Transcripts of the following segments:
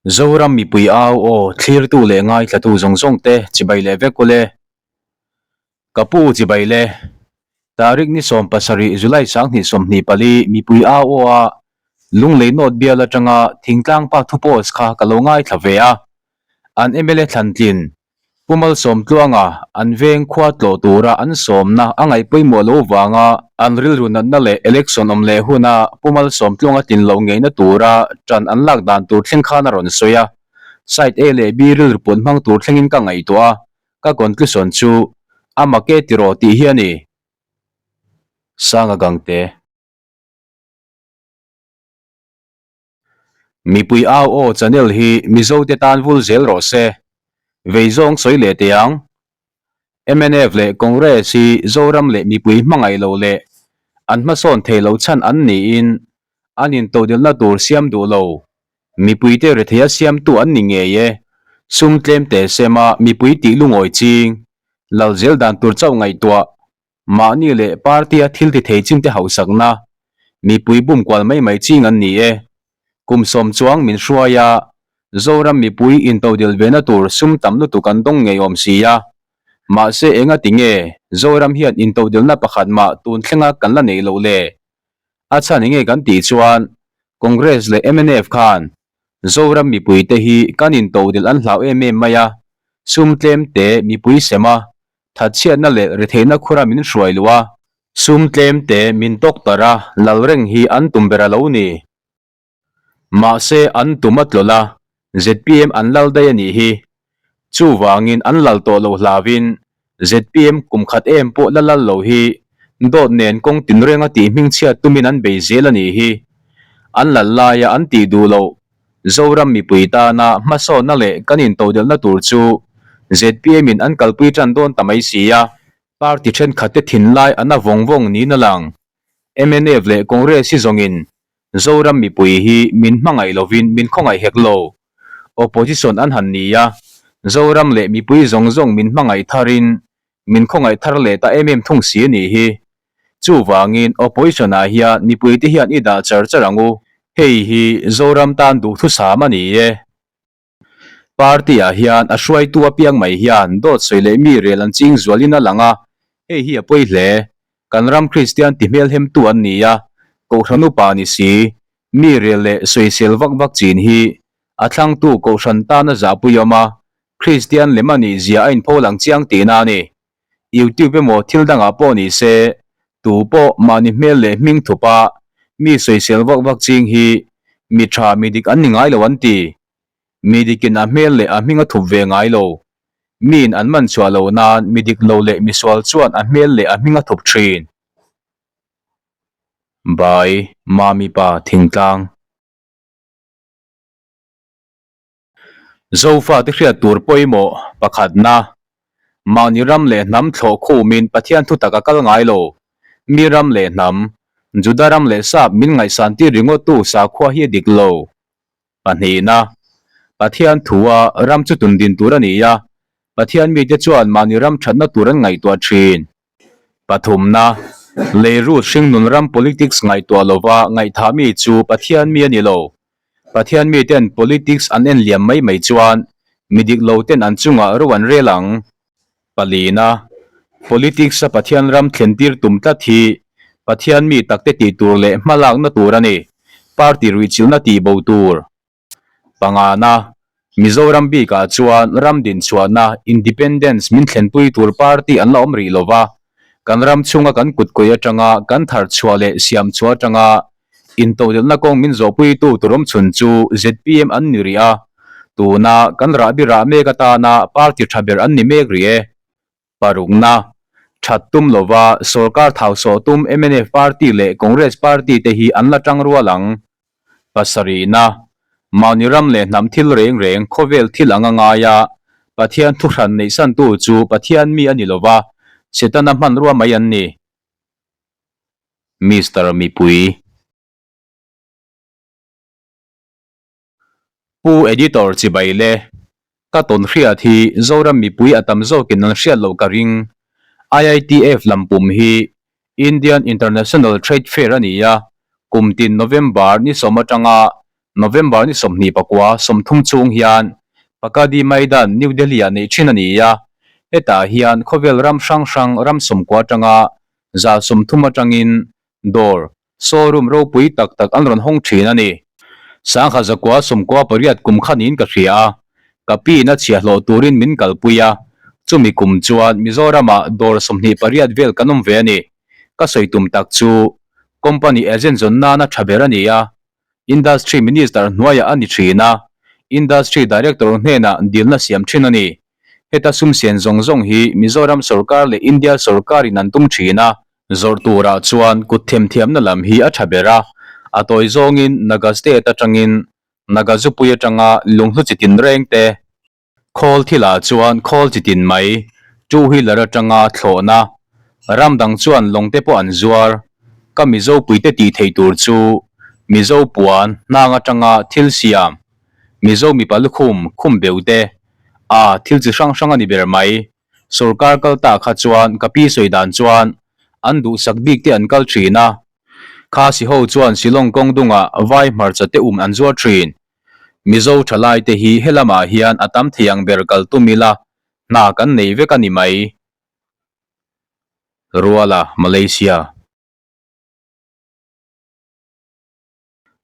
Zoram mipui au aw thlirtu leh ngaithlatu zawng zawng te chibai leh vek ule. Ka pu chibai le. Tarik ni 17 July 2024 mipui au aw a Lunglei North bial atanga Thingtlang pa thu post kha ka lo ngaithla ve a. An mla thlantlin Pu Malsawmtluanga an veng khua tlawh tura an sawmna a ngaih pawimawh lo vanga an rilru natna leh election awm leh huna Pu Malsawmtluanga tlin loh ngeina tura ṭan an lak dan tur thleng khan a rawn sawi a. Side A leh B rilru put hmang tur thlengin ka ngaihtuah a, ka conclusion chu a mak e tiraw tih hi a ni. Sanga Gangte. Mipui au aw channel hi Mizo te tan vul zel rawh se. Vei zawng sawi leh teh ang. Mnf leh Congress hi Zoram leh mipui hmangaih lo leh an hmasawn thei lo chhan an niin an intodelhna tur siam duh lo. Mipuite retheia siamtu an ni ngei e. Sum tlem teh sema mipui tih lungawi ching. Lal zel dan tur chauh ngaihtuah. Mahni leh party-a thil ti thei chinte hausakna, mipui bum kual mai mai ching an ni e. Kum sawm chuang min hruai a, Zoram mipui intodil vena tur sum tam lutuk an dawng ngei awm si a. Mahse enga ti nge Zoram hian intodilna pakhat mah tun thlenga kan la neih loh le? A chhan enge kan tih chuan Congress leh mnf khan Zoram mipuite hi kan intodil an hlau em em mai a, sum tlem te mipui sem a, Thatchhiatna leh retheihna khura min hruai luh a, sum tlem te min tawk tar a, lal reng hi an tum ber a lo ni. Mahse an tum a tlawlh a, zpm an lal daih a nih hi. Chuvangin an lal tawh lo hlauin zpm kum khat em pawh la lal lo hi dawt nen kawng tinrenga tih hmingchhiat tumin an bei zel a nih hi. An lal laia an tih duh loh Zoram mipui tana hmasawnna leh kan intodelhna tur chu zpm in an kalpui tan dawn ta mai si a, party thenkhatte thinlai an a vawng vawng niin a lang. Mnf leh Congress hi zawngin Zoram mipui hi min hmangaih lovin min khawngaih hek lo. Opposition an han ni a, Zoram leh mipui zawng zawng min hmangaih tharin min khawngaih thar leh ta em em thung si a nih hi. Chuvangin opposition ah hian mipuite hian i dah char char ang u. Hei hi Zoram tan duhthusam a ni e. Party ah hian a hruaitu apiang mai hian dawt sawi leh mi rel an ching zualin a lang a, hei hi a pawi hle. Kan ram Kristian ti hmelhemtu an ni a, Kohhran upa ni si, mi rel leh sawisel vak vak chin hi a thlangtu Kohhran tana zahpui awm a, Kristian lem a nih zia a inpho lang chiang tihna a ni. YouTube emaw thil dangah pawh ni se, tu pawh mahni hmel leh hming thupa mi sawisel vak vak ching hi mi tha mi dik an ni ngai lo an ti. Mi dikin a hmel leh a hming a thup ve ngai lo. Miin an man chhuah lo nan mi dik lo leh misual chuan a hmel leh a hming a thup thin. By, Mami Pa Thingtlang. Zofate hriat tur pawimawh pakhatna, mahni ram leh hnam thlawh khumin Pathian thutak a kal ngai lo. Mi ram leh hnam, Juda ram leh sap min ngaihsan tir ringawttu sakhua hi a dik lo. Pahnihna, Pathian thua ram chu tun din tur a ni a, Pathian mite chuan mahni ram thatna tur an ngaihtuah thin. Pathumna, Leirut hringnun ram politics ngaihtuah lova ngaihthah mi chu Pathian mi a ni lo. Pathian miten politics an en liam mai mai chuan mi dik lo ten an chungah ro an rel ang. Palina, Politics a Pathian ram thlen tir tum tlat hi Pathian mi takte tih tur leh hmalakna tur a ni, party ruihchilhna tih bo tur. Pangana, Mizoram bikah chuan ram dinchhuahna, independence, min thlenpui tur party an la awm rih lo va, kan ram chhunga kan kutkawi atanga kan thar chhuah leh siam chhuah atanga intodelhna kawng min zawhpuitu tur awmchhun chu zpm an ni rih a, tuna kan rahbi rah mek atana party tha ber an ni mek rih e. Parukna, That tum lova sorkar thau sawh tum mnf party leh Congress party te hi an la tang rual ang. Pasarihna, Mahni ram leh hnam thil reng reng khawvel thil anga ngaia Pathian thuhran neihsantu chu Pathian mi a ni lova, Setana hmanrua mai an ni. Mister Mipui. Pu Editor chibai le, ka tawn hriat hi Zoram mipui a tam zawkin an hriat loh ka ring. IITF lam pum hi Indian International Trade Fair a ni a, kum tin November ni sawm atanga November ni 29, 30 chhung hian Pragati Maidan, New Delhi-ah neih thin a ni a. Hetah hian khawvel ram hrang hrang ram 90 atanga 130 atangin dawr, showroom, ropui tak tak an rawn hawng thin a ni. Sangha zakua 98 kum kha niin ka hria a, ka piin a chhiahhlawh turin min kalpui a, chumi kum chuan Mizoramah dawr 28 vel kan awm ve a ni. Ka sawi tum tak chu company agent zawn nana tha ber a ni a, Industry Minister hnuaiah a ni thin a, Industry Director hnenah dilna siam thin a ni. Heta sum sian zawng zawng hi Mizoram sawrkar leh India sawrkarin an tum thin a. Zawrh turah chuan kut themthiamna lam hi a tha ber a, a tawi zawngin Naga State atangin Naga zupui atanga lunghlu chi tin reng te, Khawl thilah chuan khawl chi tin mai, two wheeler atanga thlawhna, ram dang chuan lawng te pawh an zuar. Ka Mizo puite tih theih tur chu Mizo puan, hnang atanga thil siam, Mizo mipa lukhum, khum beuh te, a thil chi hrang hrang a ni ber mai. Sorkar kal ta kha chuan ka pi sawi dan chuan an duhsak bik te an kal thin a. Khasi ho chuan Shillong kawng dungah vai hmarcha te um an zuar thin. Mizo thalai te hi helamah hian a tam thei ang ber kal tum ila, hna kan nei vek a ni mai. Ruala, Malaysia.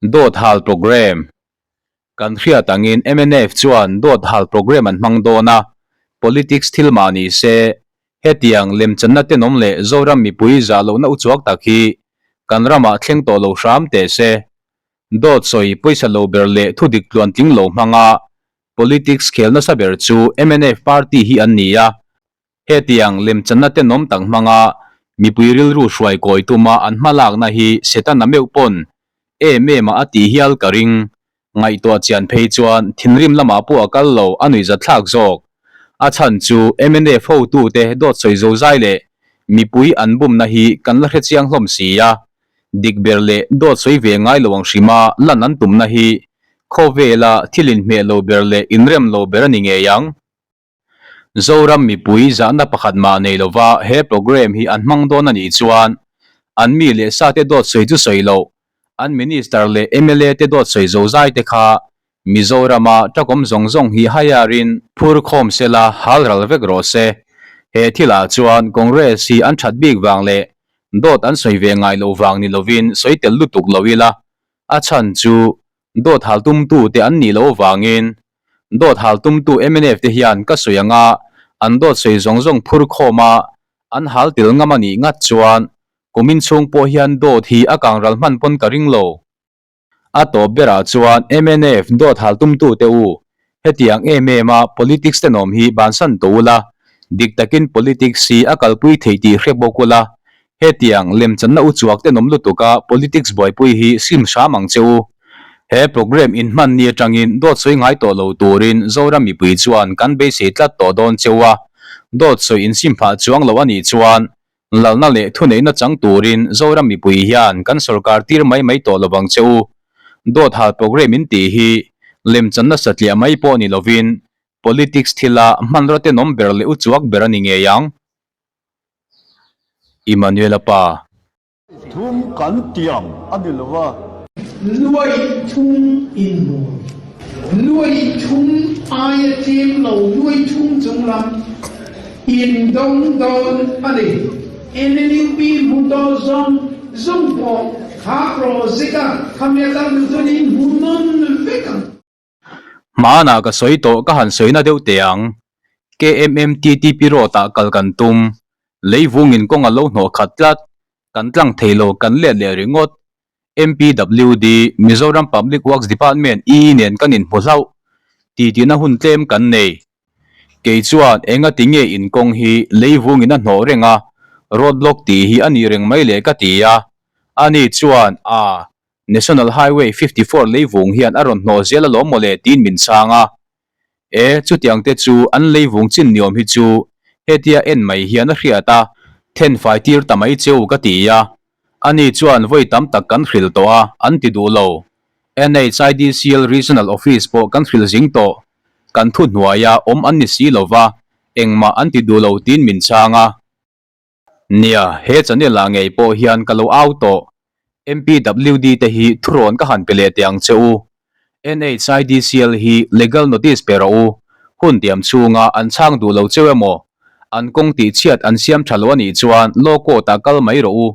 Dawt hal Programme Kan hriat angin mnf chuan dawt hal programme an hmang dawn a, politics thil mah ni se, hetiang lemchanna tenawm leh Zoram mipui zah lohna uchuak tak hi kan ramah thleng tawh lo hram teh se. Dawt sawi pawisa lo ber leh thudik tluantling lo hmanga politics khel nasa ber chu mnf party hi an ni a. Hetiang lemchanna tenawm tak hmanga mipui rilru hruai kawi tuma an hmalakna hi Setana meuh pawn em em a a tih hial ka ring. Ngaihtuah chian phei chuan thinrim lamah pawh a kal lo a nuihzatthlak zawk. A chhan chu mnf hotute dawt sawi zozai leh mipui an bumna hi kan la hrechiang hlawm si a. Dik ber leh dawt sawi ve ngai lo ang hrima lan an tumna hi khawvela thil inhmeh lo ber leh inrem lo ber a ni ngei ang. Zoram mipui zahna pakhat mah nei lova he programme hi an hmang dawn a nih chuan an mi leh sate dawt sawi chu sawi loh, an Minister leh mla te dawt sawi zozai te kha Mizorama takawm zawng zawng hi haiarin phur khawm sela hal ral vek rawh se. He thilah chuan Congress hi an that bik vang leh dawt an sawi ve ngai loh vang ni lovin sawi tel lutuk lo ila, a chhan chu dawt hal tumtu te an nih loh vangin dawt hal tumtu mnf te hian ka sawi anga an dawt sawi zawng zawng phur khawma an hal tel ngam a nih ngat chuan kumin chhung pawh hian dawt hi a kang ral hman pawn ka ring lo. A tawp berah chuan mnf dawt hal tumtute u, hetiang em em a politics tenawm hi bansan tawh ula, dik takin politics hi a kalpui theih tih hre bawk ula, hetiang lemchanna uchuak tenawm lutuka politics buaipui hi sim hram ang che u. He programme inhman ni atangin dawt sawi ngai tawh lo turin Zoram mipui chuan kan beisei tlat tawh dawn che u a, dawt sawi insim phah chuang lo a nih chuan Lalna leh thuneihna chang turin Zoram mipui hian kan sawrkar tir mai mai tawh lovang che u. Dawt hal programme in tih hi lemchanna satliah mai pawh ni lovin politics thila hmanraw tenawm ber leh uchuak ber a ni ngei ang. Immanuela pa. Thum kan tiam a ni lo va. Nuai thum inhmu. Nuai thum aia tlem lo nuai thum chung lam in dawng dawn a ni. NLUP hmu tawh zawng zawng pawh kha project a khami a kal duh chuan in hmu nawn vek ang. Hmanah ka sawi tawh ka han sawina deuh teh ang. KMMTTP road ah kal kan tum. Leivungin kawng a lo hnawh khat tlat. Kan tlang thei lo kan let leh ringawt. MPWD, Mizoram Public Works Department, ii nen kan inhmu hlauh. Titihna hun tlem kan nei. Kei chuan enga ti nge in kawng hi leivungin a hnawh reng a, road block tih hi a nih reng mai le ka ti a. Ani chuan, Aa, National Highway 54 leivung hian a rawn hnawh zel alawm mawle tiin min chhang a. E, chutiang te chu an leivung chin niawm hi chu hetia en mai hian a hriat a, then fai tir ta mai cheu ka ti a. Ani chuan vawi tam tak kan hrilh tawh a, an ti duh lo. NHIDCL Regional Office pawh kan hrilh zing tawh. Kan thuhnuaia awm an ni si lova, engmah an ti duh lo tiin min chhang a. Nia, he channel ah ngei pawh hian ka lo au tawh. MPWD te hi thurawn ka han pe leh teh ang che u. NHIDCL hi legal notice pe rawh u. Hun tiam chhunga an chhang duh lo cheu emaw, an kawng tihchhiat an siam tha lo a nih chuan law court ah kal mai rawh u.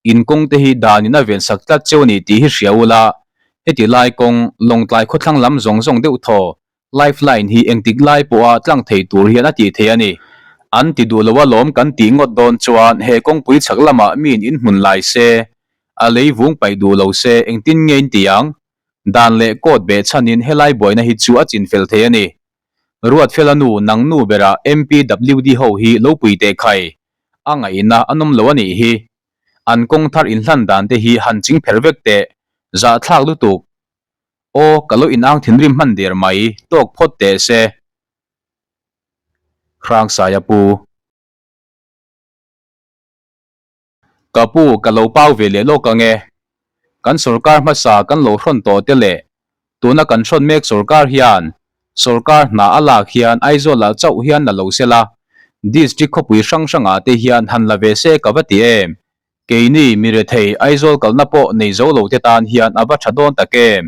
In kawng te hi danin a vensak tlat cheu a ni tih hi hria ula, heti lai kawng Lawngtlai khawthlang lam zawng zawng deuh thaw life line hi engtik lai pawha tlang thei tur hian a tih thei a ni. An ti duh lo a lawm kan tih ngawt dawn chuan he kawngpui chhak lamah miin in hmun lai se, a lei vung paih duh lo se engtin nge in ti ang? Dan leh court beh chhanin helai buaina hi chu a chinfel thei a ni. Ruatfela nu nang nu berah MPWD ho hi lo pui teh khai, a ngaihna a nawm lo a nih hi. An kawng thar inhlan dan te hi han ching pher vek teh, zahthlak lutuk. Aw, ka lo inang thinrim hman der mai, tawk phawt teh se. Hrangsaia pu. Ka pu, ka lo pau ve leh lawk ang e. Kan sorkar hmasa kan lo hrawn tawh te leh tuna kan hrawn mek sorkar hian sorkar hna a lak hian Aizawl ah chauh hian la lo sela, district khawpui hrang hrang ah te hian han la ve se ka va ti em. Keini mi rethei Aizawl kalna pawh nei zo lo te tan hian a va tha dawn tak em.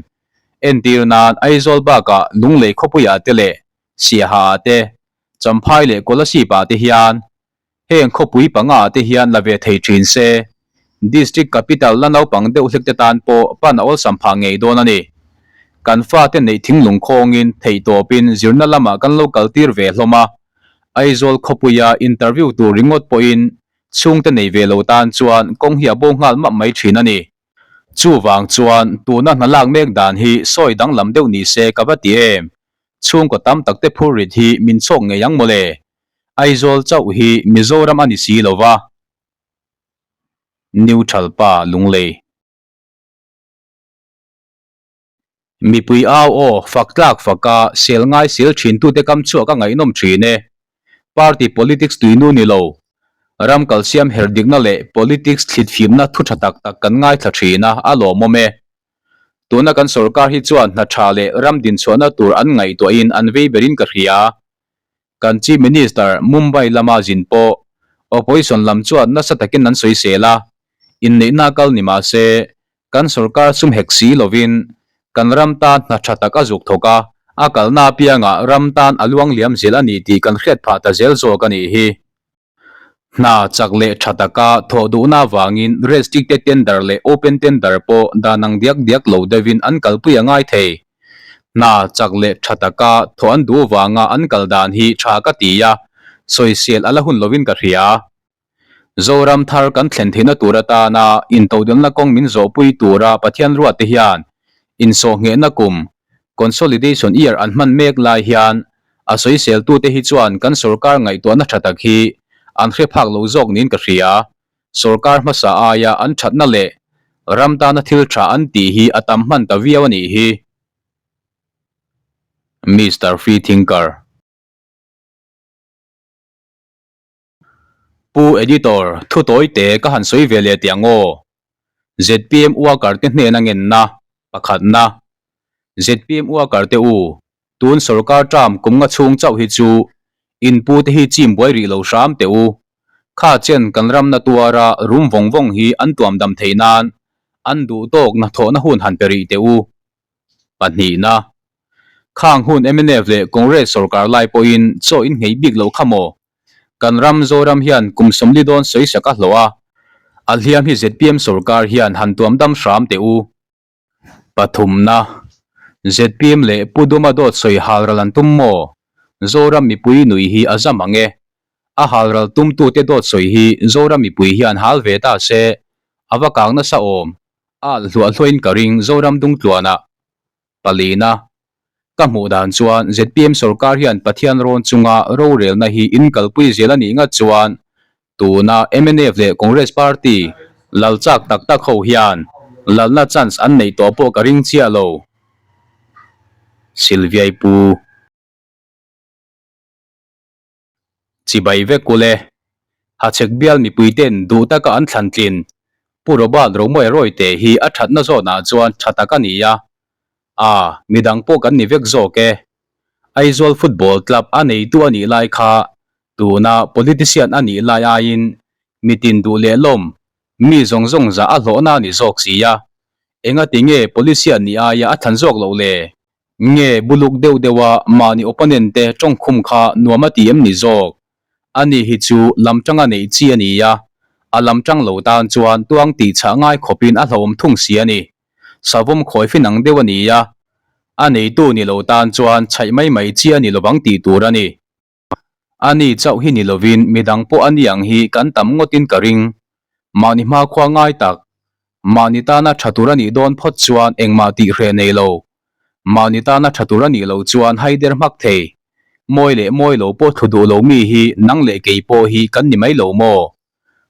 Entir nan Aizawl bakah Lunglei khawpui ah te leh Siaha ah te, Champhai leh Kolasib ah te hian Heng khawpui panga te hian la ve thei thin se, District Capital la naupang deuh hlek te tan pawh pan a awlsam phah ngei dawn a ni. Kan fate neih thinglung khawngin theihtawpin zirna lamah kan lo kaltir ve hlawm a, Aizawl khawpuia interview tur ringawt pawhin chhungte nei ve lo tan chuan kawng hi a bo nghal map mai thin a ni. Chuvang chuan tuna hna lak mek dan hi sawi danglam deuh ni se ka va ti em? Chhungkaw tam tak te phurrit hi min chhawk ngei ang mawle. Aizawl chauh hi Mizoram a ni si lo va. Neutral pa Lunglei. Mipui au aw fak tlak faka sel ngai sel thin tute kam chhuak a ngaihnawm thin e. Party politics tuinu ni lo. Ram kalsiam her dikna leh politics thlitfimna thu tha tak tak kan ngaithla thin a, a lawmawm e. Tuna kan sorkar hi chuan hna tha leh ram dinchhuahna tur an ngaihtuahin an vei berin ka hria. Kan Chief Minister Mumbai lama zin pawh Opposition lam chuan nasa takin an sawisel a, inneihna kal ni mah se kan sorkar sum hek si lovin kan ram tan hna tha tak a zuk thawk a, a kalna apiangah ram tan a luang liam zel a ni tih kan hriat phah ta zel zawk a nih hi. Hna chak leh tha taka thawh duhna avangin restricted tender leh open tender pawh dan ang diak diak lo deuhin an kalpui a ngai thei. Hna chak leh tha taka thawh an duh vanga an kal dan hi tha ka ti a, sawisel a la hun lovin ka hria. Zoram thar kan thlen theihna tur atana intodelna kawng min zawhpui tura Pathian ruatte hian insawhnghehna kum Consolidation Year an hman mek lai hian a sawiseltute hi chuan kan sorkar ngaihtuahna tha tak hi an hre phak lo zawk niin ka hria. Sorkar hmasa aia an thatna leh ram tana thil tha an tih hi a tam hman ta viau a nih hi. Mister Freethinker. Pu Editor, thu tawi te ka han sawi ve leh teh ang aw. Zpm worker te hnena ngenna, pakhatna. Zpm worker te u, tun sorkar term kum nga chhung chauh hi chu in pu te hi chim buai rih lo hram teh u. Kha chen kan ramna tuara rum vawng vawng hi an tuam dam theih nan an duh tawk hnathawhna hun han pe rih teh u. Pahnihna. Khang hun mnf leh Congress sorkar lai pawhin chaw in nghei bik loh kha maw? Kan ram Zoram hian kum 40 dawn sawi sak a hlawh a, a hliam hi zpm sorkar hian han tuam dam hram teh u. Pathumna. Zpm leh Pu Duma dawt sawi halral an tum maw? Zoram mipui nui hi a zam ang e. A halral tumtute dawt sawi hi Zoram mipui hian hal ve ta se, a va kang nasa awm. A alh hluah hluahin ka ring Zoram Dungtluanah. Palina, Ka hmuh dan chuan zpm sorkar hian Pathian rawn chunga rorelna hi in kalpui zel a nih ngat chuan tuna mnf leh Congress party lal chak tak tak ho hian lalna chance an neih tawh pawh ka ring chiah lo. Sylviai Pu. Chibai vek ul e. Hachhek bial mipui ten duh taka an thlan tlin. Pu Robert Romawia Rawite hi a thatna zawnah chuan tha tak a ni a. Aa, midang pawh kan ni vek zawk e. Aizawl Football Club a neitu a nih lai kha tuna politician a nih lai aiin mitin duh leh lawm, mi zawng zawng zah a hlawhna a ni zawk si a. Engati nge politician nih aia a thlan zawk loh le? Nge buluk deuh deuha mahni opponent te tawngkhum kha nuam a ti em ni zawk? Ani hi chu lamtanga neih chi a ni a, a lamtang lo tan chuan tuang tih chhah ngai khawpin a hlauhawm thung si a ni. Savawm khawi fin ang deuh a ni a, a neitu ni lo tan chuan chhaih mai mai chi a ni lovang tih tur a ni. Ani chauh hi ni lovin midang pawh a ni ang hi kan tam ngawtin ka ring. Mahni hmakhua ngai tak, mahni tana tha tur a nih dawn phawt chuan engmah tih hreh nei lo. Mahni tana tha tur a nih loh chuan haider hmak thei. Mawi leh mawi lo pawh thlu duh lo mi hi nang leh kei pawh hi kan ni mai lo maw?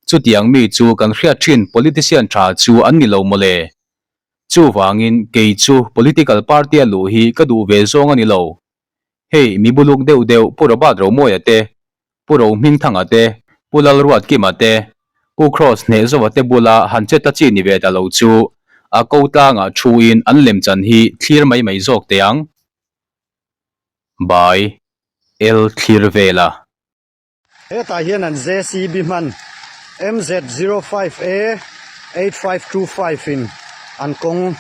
Chutiang mi chu kan hriat thin politician tha chu an ni lo mawle. Chuvangin kei chu political party a luh hi ka duh ve zawng a ni lo. Hei mi buluk deuh deuh Pu Robert Romawia te, Pu Rohmingthanga te, Pu Lalruatkima te, Pu Kross Hnehzova te bula han che ta chi ni ve ta lo chu a ko tlangah thuin an lemchan hi thlir mai mai zawk teh ang. By L Thlir Vela. Hetah hian an JCB hman MZ 05 A 8525 in an kawng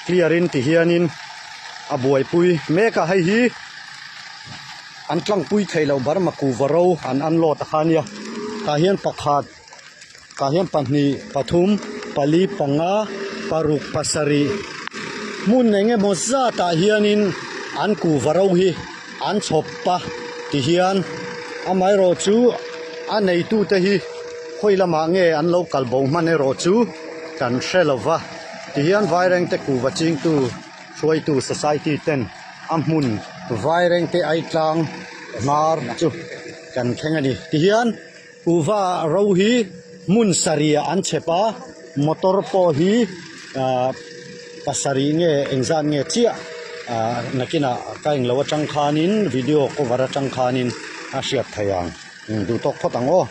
clear in ti hianin a buaipui mek a, hei hi an tlangpui theih loh Burma kuhva ro an unload a kha nia tah hian pakhat tah hian pahnih pathum pali panga paruk pasarih hmun eng emaw zatah hianin an kuhva ro hi an chhawp a ti hian amaherawh chu a neitute hi khawi lamah nge an lo kal bo hman erawh chu kan hre lo va ti hian vairengte kuhva chingtu hruaitu society ten a hmun vairengte aitlang hnar chu kan thleng a ni ti hian. Kuhva ro hi hmun sarih ah an chhep a, motor pawh hi ahh pasarih nge engzat nge chiah ahh nakinah ka englo atang khanin video cover atang khanin a hriat theih ang duh tawk phawt ang aw.